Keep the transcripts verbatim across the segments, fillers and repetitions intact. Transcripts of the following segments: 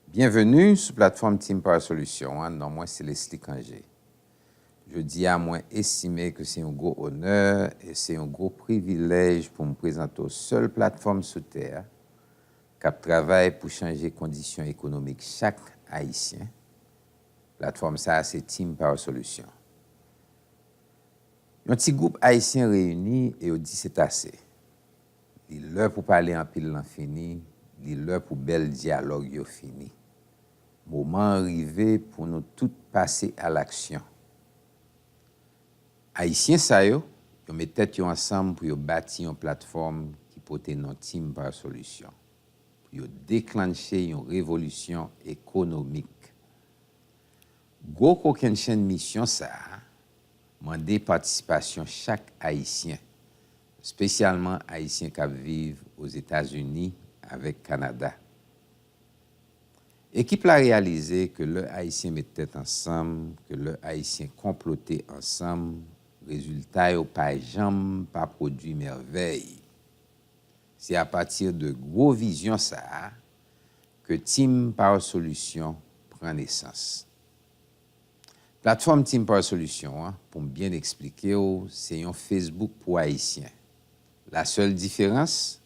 Byenveni sou platfòm Team Power Solution an, non mwen se Leslie Cangé. Jodi a, mwen estime ke se yon gwo onè e se yon gwo privilèj pou m prezante w sèl platfòm sou tè a k ap travay pou chanje kondisyon ekonomik chak Ayisyen. Platfòm sa a se Team Power Solution. Yon ti gwoup Ayisyen reyini e yo di se t ase. Li lè pou pale anpil lan fini, li lè pou bèl dyalòg yo fini. Moman an rive pou nou tout pase a laksyon. Ayisyen sa yo, yo met tèt yo ansanm pou yo bati yon platfòm ki pote non Team Power Solution, pou yo deklanche yon revolisyon ekonomik. Gwo kokennchenn misyon sa a mande patisipasyon chak Ayisyen, espesyalman Ayisyen k ap viv Ozetazini avèk Kanada. Ekip la reyalize ke lè Ayisyen met tèt ansanm, ke lè Ayisyen konplote ansanm, rezilta yo pa janm pa pwodui mèvèy. Se apati de gwo vizyon sa a ke Team Power Solution pran nesans. Platfòm Team Power Solution an, pou m byen eksplike w, se yon Facebook pou Ayisyen. La sèl diferans,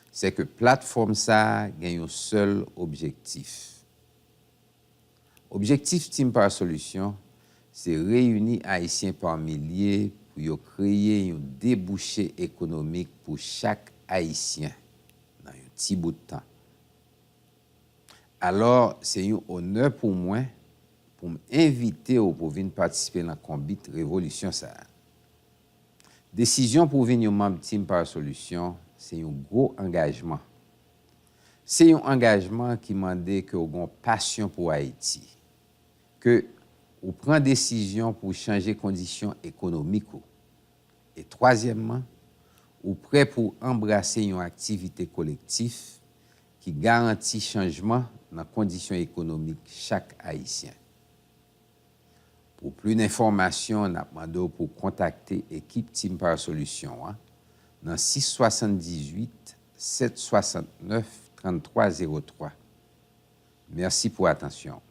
se ke platfòm sa a gen yon sèl objektif. Objektif Team Power Solution, se reyini Ayisyen pa milye pou yo kreye yon debouche ekonomik pou chak Ayisyen nan yon ti bout tan. Alò, se yon onè pou mwen pou m envite w pou vin patisipe nan konbit revolisyon sa a. Desizyon pou w vin yon manm Team Power Solution se yon gwo angajman. Se yon angajman ki mande ke w gen yon pasyon pou Ayiti, ke ou pran desizyon pou w chanje kondisyon ekonomik ou, e twazyèmman, ou prè pou w anbrase yon aktivite kolektif ki garanti chanjman nan kondisyon ekonomik chak Ayisyen. Pou plis enfòmasyon, n ap mande w pou w kontakte ekip Team Power Solution an nan sis swasanndizuit, sèt swasantnèf, tranntwa zewo twa. Mèsi pou atansyon w.